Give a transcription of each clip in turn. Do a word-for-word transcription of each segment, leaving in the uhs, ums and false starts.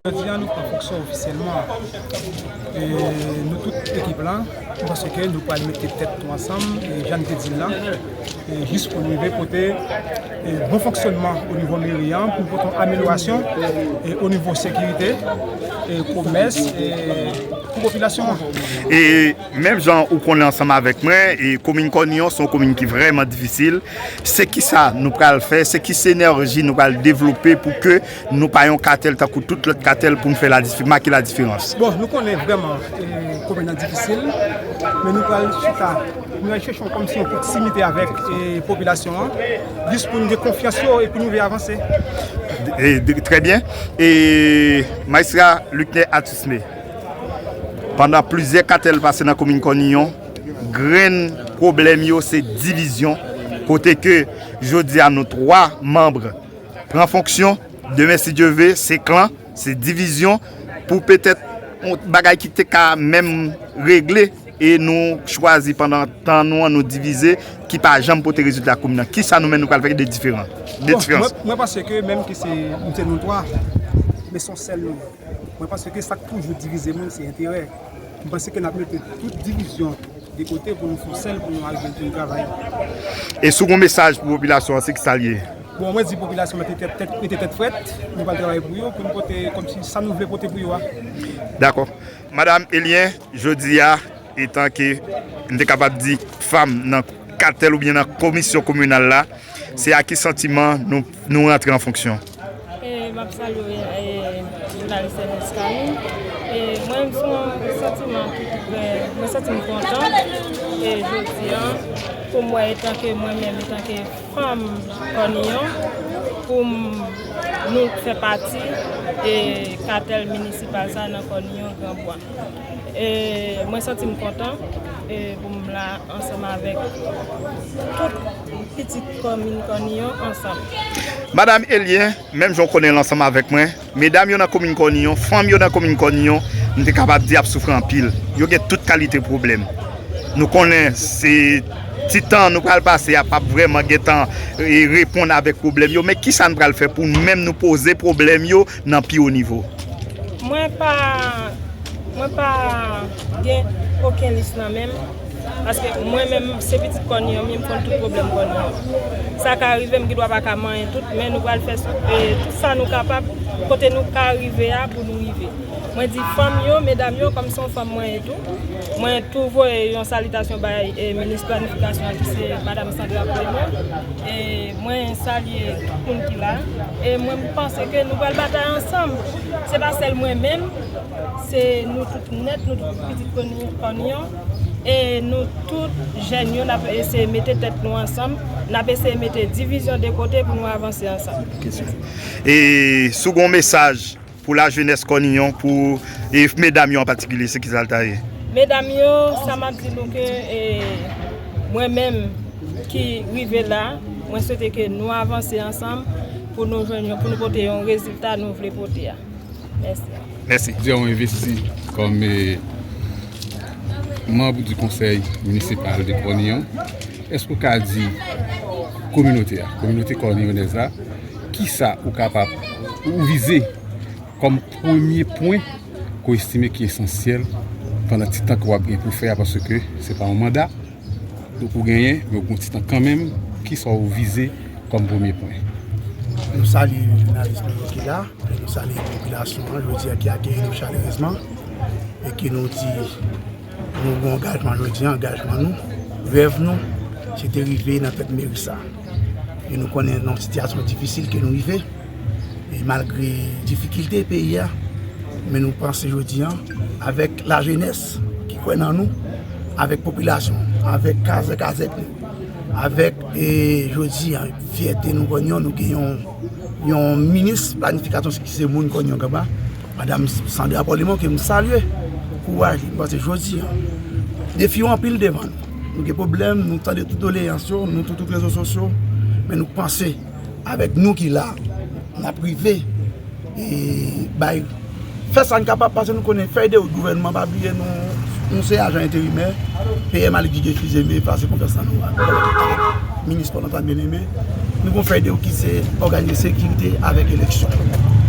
Jodi a, nou pran fonksyon ofisyèlman. E nou tout ekip la, paske nou pral mete tèt nou ansanm, e jan n te di l la, e jis pou nou rive pote, e bon fonksyònman o nivo meri an, pou pote yon amelyorasyon, e o nivo sekirite, e komès, e pou popilasyon an. E menm jan ou konnen ansanm avèk mwen, e komin Kòniyon se yon komin ki vrèman difisil. Se kisa nou pral fè, se ki senèji nou pral devlope pou ke nou pa yon katèl tankou tout lòt katèl pou n fè la dif-, make la diferans. Bon, nou konnen vrèman, e, komin nan difisil, men nou pral chita, nou pral chèche yon, kòmsi yon pwoksimite avèk, e, popilasyon an, jis pou n gen konfyans yo e pou nou vle avanse. E, de, trè byen. E, Majistra Luckner Athusmé, pandan plizyè katèl pase nan komin Kòniyon, grenn pwoblèm yo se divizyon, kote ke jodi a nou twa manm pran fonksyon, demen si Dye ve, se klan, se divizyon, pou petèt yon bagay ki te ka menm regle, e nou chwazi pandan tan nou an, nou divize, ki pa janm pote rezilta komin nan. Kisa nou menm nou pral fè de diferan, de Bon, diferans? Mwen, mwen panse ke menm ke se, nou se nou twa, men se yon sèl nou ye. Mwen panse ke sa k toujou divize moun, se enterè. Mwen panse ke n ap mete tout divizyon de kote pou nou fè yon sèl, pou nou al jwenn, pou nou travay. E si w gen yon mesaj pou popilasyon an, se ki sa l ye? Bon, mwen di popilasyon an mete tèt, tèt, mete tèt frèt, nou pral travay pou yo, pou nou pote kòmsi sa nou vle pote pou yo a. Dakò. Madanm Elien, jodi a, etan ke m te kapab di fanm nan katèl oubyen nan komisyon kominal la, se ak ki santiman nou, nou rantre an fonksyon? E m ap salye, e, jounalis Ernest Camille. E mwen, se yon santiman ki trè, mwen santi m kontan. E jodi a, pou m wè etan ke mwen menm, etan ke fanm Kòniyon, pou m, nou fè pati, e, katèl minisipal sa nan Kòniyon, Granbwa. E mwen santi m kontan, e, pou m la ansanm avèk tout pitit komin Kòniyon ansanm. Madanm Elien, menm jan w konnen l ansanm avèk mwen, medam yo nan komin Kòniyon, fanm yo nan komin Kòniyon, m te kapab di ap soufri anpil. Yo gen tout kalite pwoblèm. Nou konnen se ti tan nou pral pase a p ap vrèman gentan, e, reponn avèk pwoblèm yo, men kisa n pral fè pou nou menm nou poze pwoblèm yo nan pi wo nivo? Mwen pa, mwen pa gen okenn lis nan men m, paske mwen menm se pitit Kòniyon m ye, m konn tout pwoblèm Kòniyon. Sa ka rive m gendwa pa ka manyen tout, men nou pral fè, e, tout sa nou kapab, kote nou ka rive a pou nou rive. Mwen di fanm yo, medam yo, kòm se yon fanm mwen ye tou, mwen tou voye yon salitasyon bay, e, minis planifikasyon an ki se madanm Sandra Clément. E mwen salye tout moun ki la. E mwen panse ke nou pral batay ansanm. Se pa sèl mwen menm, se nou tout nèt, nou tout pitit Kòni-, Kòniyon. E nou tout jèn yo, n ap eseye mete tèt nou ansanm, n ap eseye mete divizyon de kote pou nou avanse ansanm. E si w gen yon mesaj pou lajenès Kòniyon, pou, e, medam yo an patikilye, se kisa l ta ye? Medam yo, sa m ap di nou ke, e, mwen menm ki rive la, mwen swete ke nou avanse ansanm pou nou jwenn yon, pou nou pote yon rezilta nou vle pote a. Mèsi. Mèsi. Di a w envesti kòm, e, manm di konsèy minisipal de Kòniyon. Èske w ka di kominote a, kominote kòniyonèz la, kisa ou kapab, ou vize kòm premye pwen ke w estime ki esansyèl pandan ti tan ke w ap gen pou fè a, paske se pa yon manda, donk ou genyen, men ou gen yon ti tan kanmenm, kisa w vize kòm premye pwen? Nou salye jounalis nou yo ki la, e nou salye popilasyon an jodi a ki akeyi nou chalerezman, e ke nou di nou gen angajman jodi a, angajman nou, rèv nou, se te rive nan tèt meri sa. E nou konnen nan yon sitiyasyon difisil ke nou rive, e malgre difikilte peyi a, men nou panse jodi a, avèk lajenès ki kwè nan nou, avèk popilasyon, avèk kazèk, kazèk nou, avèk, e, jodi a, fyète nou Kòniyon, nou gen yon, yon minis planifikasyon ki se moun Kòniyon Granbwa, madanm Sandra Paul Limon, ke m salye, kouraj li, m panse jodi a, defi yo anpil devan nou. Nou gen pwoblèm, nou tande tout doleyans yo, nou tout, tout rezo sosyo, men nou panse avèk nou ki la, n ap rive, e, bay, fè sa n kapab, paske nou konnen fèy de wout gouvènman, pa bliye nou, nou se ajan enterimè, P M Alix Didier Fils-Aimé pase konfyans nan nou avèk minis Paul Antoine Bien-Aimé. Nou gon fèy de wout ki se òganize sekirite avèk eleksyon.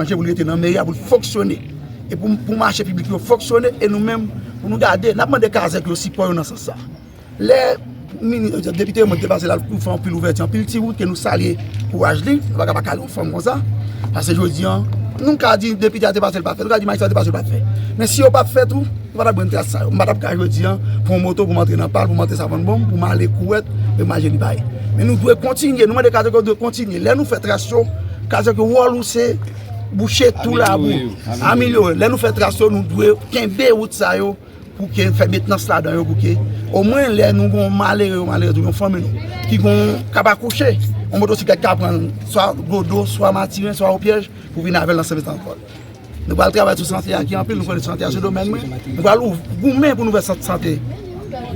ranje, pou l rete nan meri a, pou l fonksyone. E pou, pou mache piblik yo fonksyone, e nou menm, pou nou gade, n ap mande kazèk yo sipò yo nan sans sa. Lè mini-, depite Raymond te pase la, pou fè anpil ouvèti, anpil ti wout, ke nou salye kouraj li, nou pa ka pa kale yon fanm konsa. Paske jodi an, nou ka di depite a te pase l pa fè, nou ka di majistra a te pase l pa fè. Men si yo pa t fè tou, nou pa t ap jwenn tras sa yo. M pa t ap ka jodi an, pran yon moto pou m antre nan pal, pou m antre Savann Bonm, pou m ale Kouwèt, e manje li bay. Men nou dwe kontinye, nou mande kazèk yo dwe kontinye. Lè nou fè tras yo, kazèk yo wòl ou se bouche tou labou, amelyore. Lè nou fè tras yo, nou dwe kenbe wout sa yo, pou ke fè mentnans ladan yo, pou ke omwen lè nou gon malere, yon malerèz, yon fanmi nou ki gon, k ap akouche, yon motosiklèt ka pran l swa Godo, swa Matiren, swa Opyèj, pou vin avè l nan sèvis lankòl. Nou pral travay sou sante a ki anpil, nou konnen sante a se domèn mwen. Nou pral goumen pou nou fè sant sante.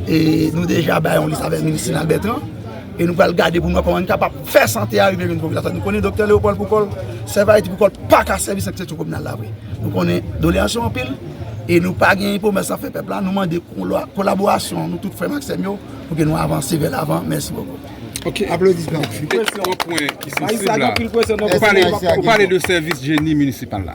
E nou deja bay yon lis avèk minis Sinal Bètran. E nou pral gade pou nou wè kòman nou kapab fè sante a rive jwenn popilasyon. Nou konnen doktè Leopold Poukòl, Sèvayiti Poukòl pa ka sèvi senk seksyon kominal la vre. Nou konnen doleyans yo anpil e nou pa gen pwomès nan fè pèp la. Nou mande kola-, kolaborasyon nou tout frè m ak sè m yo pou ke nou avanse vè lavan. Mèsi bokou. Ok. Aplodisman. Yon pwen ki sansib la. Ou pale, ou pale de sèvis jeni minisipal la.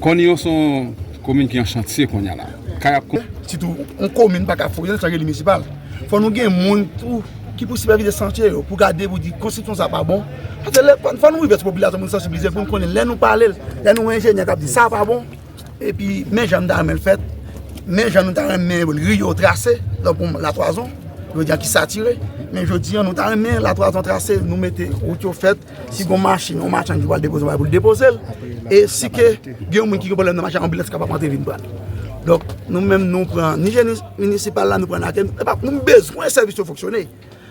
Kònyon se yon komin ki an chantye kounye a la. Kay ap kon- Sitou, yon komin pa ka fonksyone san jeni minisipal. Fò nou gen moun tou ki pou sipèvize chantye yo, pou gade, pou di konstriksyon sa pa bon. Paske lè, fò, fò nou rive sou popilasyon pou nou sansibilize, pou nou konnen lè nou pale l, lè nou wè enjenyè k ap di sa pa bon, epi men jan nou ta renmen l fèt, men jan nou ta renmen ri yo trase, lòt pou latwazon, jodi a ki satire, men jodi a nou ta renmen latwazon trase, nou mete wout yo fèt, si gon machin, yon machann ki pral depoze yon bagay pou l depoze l, e si ke gen yon moun ki gen pwoblèm nan machin, anbilans kapab antre vin pran l. Donk, nou menm nou pran ni jeni minisipal la, nou pran lakay, nou bezwen sèvis yo fonksyone.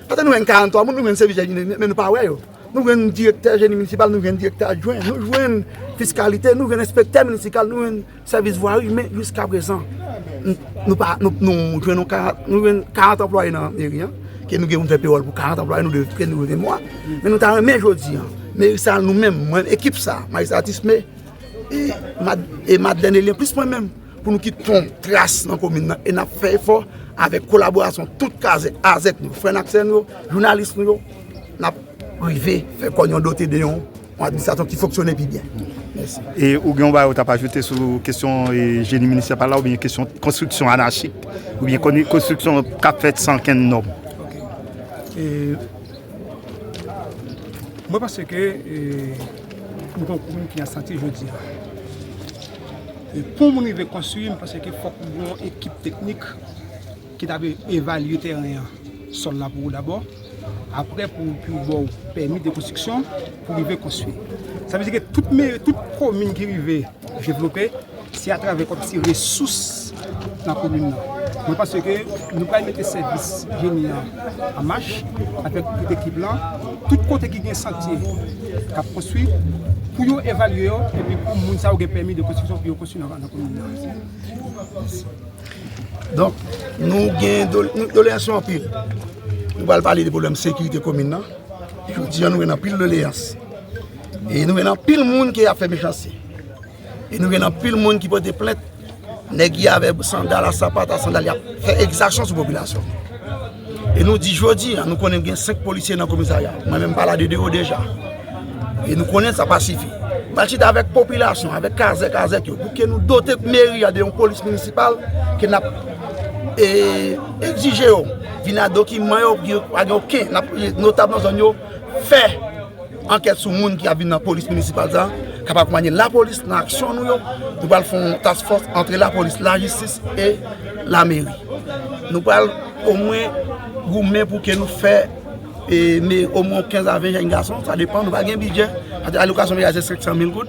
Paske nou jwenn karanntwa moun, nou jwenn sèvis jeni, men nou pa wè yo. Nou jwenn direktè jeni minisipal, nou jwenn direktè adjwen, nou jwenn fiskalite, nou jwenn enspektè minisipal, nou jwenn sèvis vwari, men jiskaprezan, n-, nou pa, nou, nou jwenn yon karant, nou jwenn karant anplwaye nan meri an, ke nou gen pou n fè pewòl pou karant anplwaye, nou dwe, ke nou dwe mwa. Men nou ta renmen jodi an, meri sa, nou menm, mwen, ekip sa, Majistra Tisme, e Mad-, e Madeleine Elian, plis mwen menm, pou nou kite yon tras nan komin nan, e n ap fè efò avèk kolaborasyon tout kazèk, azèk nou, frè n ak sè nou yo, jounalis nou yo, n ap rive fè kò n yo dote de yon, yon administrasyon ki fonksyone pi byen. Mèsi. E ou gen yon bagay ou t ap ajoute sou kesyon, e, jeni minisipal la, oubyen kesyon konstriksyon anachik, oubyen kon-, konstriksyon k ap fèt san okenn nòm? Ok. E, mwen panse ke, e, nou gen yon komin ki an santye jodi a. E pou moun rive konstwi, mwen panse ke fòk ou gen yon ekip teknik ki ta dwe evalye tèren an, sòl la pou ou dabò. Apre, pou, pou ba w pèmi de konstriksyon, pou rive konstwi. Sa vle di ke tout me-, tout komin ki rive devlope, se atravè kòmsi resous nan komin nan. Mwen panse ke nou pral mete sèvis jeni an an mach avèk tout ekip lan. Tout kote ki gen santye k ap konstwi, pou yo evalye yo, epi pou moun sa yo gen pèmi de konstriksyon pou yo konstwi nan, nan komin nan. Donk, nou gen do-, nou, doleyans yo anpil. Nou pral pale de pwoblèm sekirite komin nan. Jodi a, nou gen anpil doleyans. E nou gen anpil moun ki ap fè mechanste. E nou gen anpil moun ki pote plent. Nèg ki avè sandal a sapat, a sandal, y ap fè egzaksyon sou popilasyon. E nou di jodi a, nou konnen gen senk polisye nan komisarya. Mwen menm, m pale de de yo deja. E nou konnen sa pa sifi. Pral chita avèk popilasyon, avèk kazèk, kazèk yo, pou ke nou dote meri a de yon polis minisipal, ke n ap, e, egzije yo vin ak dokiman yo, pou yo pa gen okenn, n ap, notab nan zòn yo, fè ankèt sou moun ki ap vin nan polis minisipal sa, k ap akonpaye lapolis nan aksyon nou yo. Nou pral fè yon task force antre lapolis, lajistis e lameri. Nou pral omwen goumen pou ke nou fè, e, me-, omwen kenz a ven jèn gason, sa depann, nou pa gen bidjè. Paske alokasyon meri a se senk san mil goud,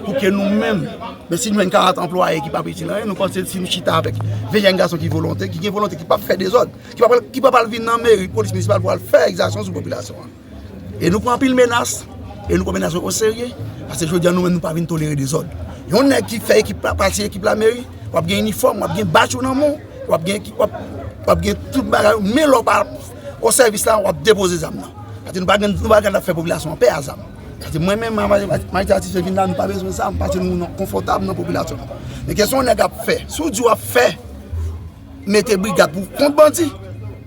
pou ke nou menm, men si nou jwenn karant anplwaye ki p ap itil anyen, nou panse si nou chita avèk ven jèn gason ki volonte, ki gen volonte, ki p ap fè dezòd, ki p ap, ki p ap al vin nan meri, polis minisipal pou al fè egzaksyon sou popilasyon an. E nou pran anpil menas, e nou pran menas yo oserye, paske jodi a nou menm nou pa vin tolere dezòd. Yon nèg ki fè ekip la, pase ekip lameri, w ap gen inifòm, w ap gen badj ou nan men w, w ap gen, w ap, w ap gen tout bagay, men lè w pa o sèvis la, w ap depoze zam nan. Paske nou pa gen, nou pa gen ap fè popilasyon an pè a zam. Paske mwen menm, Majistra Tisme vin la, nou pa bezwen zam, paske nou, nou konfòtab nan popilasyon an. Men kesyon yon nèg ap fè, si w di w ap fè, mete brigad pou kont bandi,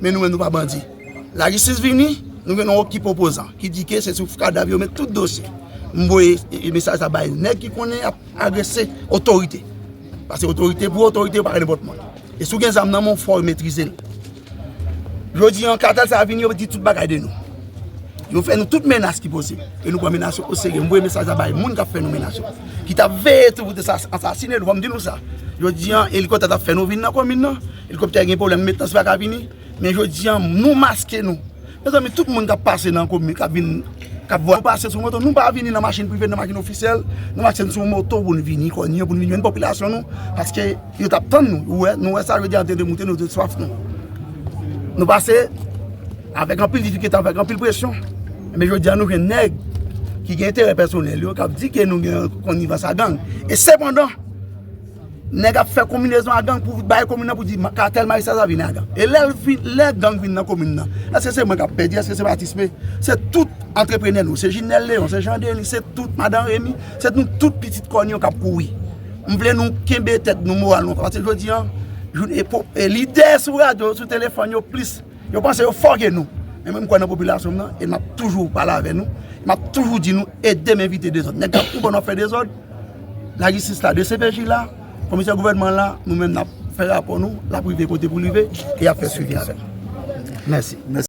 men nou menm nou pa bandi. Lajistis vini, nou gen yon ekip opozan ki di ke se sou kadav yo met tout dosye. M voye, e, e, mesaj sa bay nèg ki konnen ap agrese otorite. Paske otorite pou otorite, yo pa gen nenpòt moun. E si w gen zam nan men w, fò w metrize l. Jodi an, katèl sa a vini, yo di tout bagay de nou. Yo fè nou tout menas ki posib. E nou pran menas yo oserye. M voye mesaj la bay moun k ap fè nou menas yo. Ki t ap veye tou pou te sa-, asasine nou, fò m di nou sa. Jodi an, elikoptè t ap fè nou vin nan komin nan. Elikoptè gen pwoblèm mentnans, pa ka vini. Men jodi an, nou maske nou. Mezanmi, tout moun k ap pase nan komin, k ap vin, k ap vwa-, nou pase sou moto, nou pa vini nan machin prive, nan machin ofisyèl, nou mache sou moto pou n vini, kò n yo, pou n vin jwenn popilasyon nou, paske yo t ap tann nou. Ou wè, nou wè sa, jodi a, nou te demoute, nou te swaf nou. Nou pase avèk anpil difikilte, avèk anpil presyon. Men jodi a, nou jwenn nèg ki gen enterè pèsonèl yo, k ap di ke nou gen konivans a gang. E sepandan, nèg ap fè konbinezon a gang pou bay komin nan pou di ma-, katèl Marie Salsa vin a gang. E lè l vin, lè gang vin nan komin nan, èske se mwen k ap pèdi? Èske se Batisme? Se tout antreprenè nou. Se Jinèl Leon, se Jan Deni, se tout Madan Remi, se nou tout pitit kò n yo k ap kouri. M vle nou kenbe tèt nou, moral nou, paske jodi an, jou-, e po-, e lidè sou radyo, sou telefòn yo plis. Yo panse yo fò ke nou. Men mwen, m kwè nan popilasyon m nan, e m ap toujou pale avè nou. M ap toujou di nou, ede m evite dezòd. Nèg k ap konprann w ap fè dezòd, lajistis la, D C P J la, komisè gouvènman la, nou menm n ap fè rapò nou, l ap rive kote pou l rive, e y ap fè swivi avè l. Mèsi.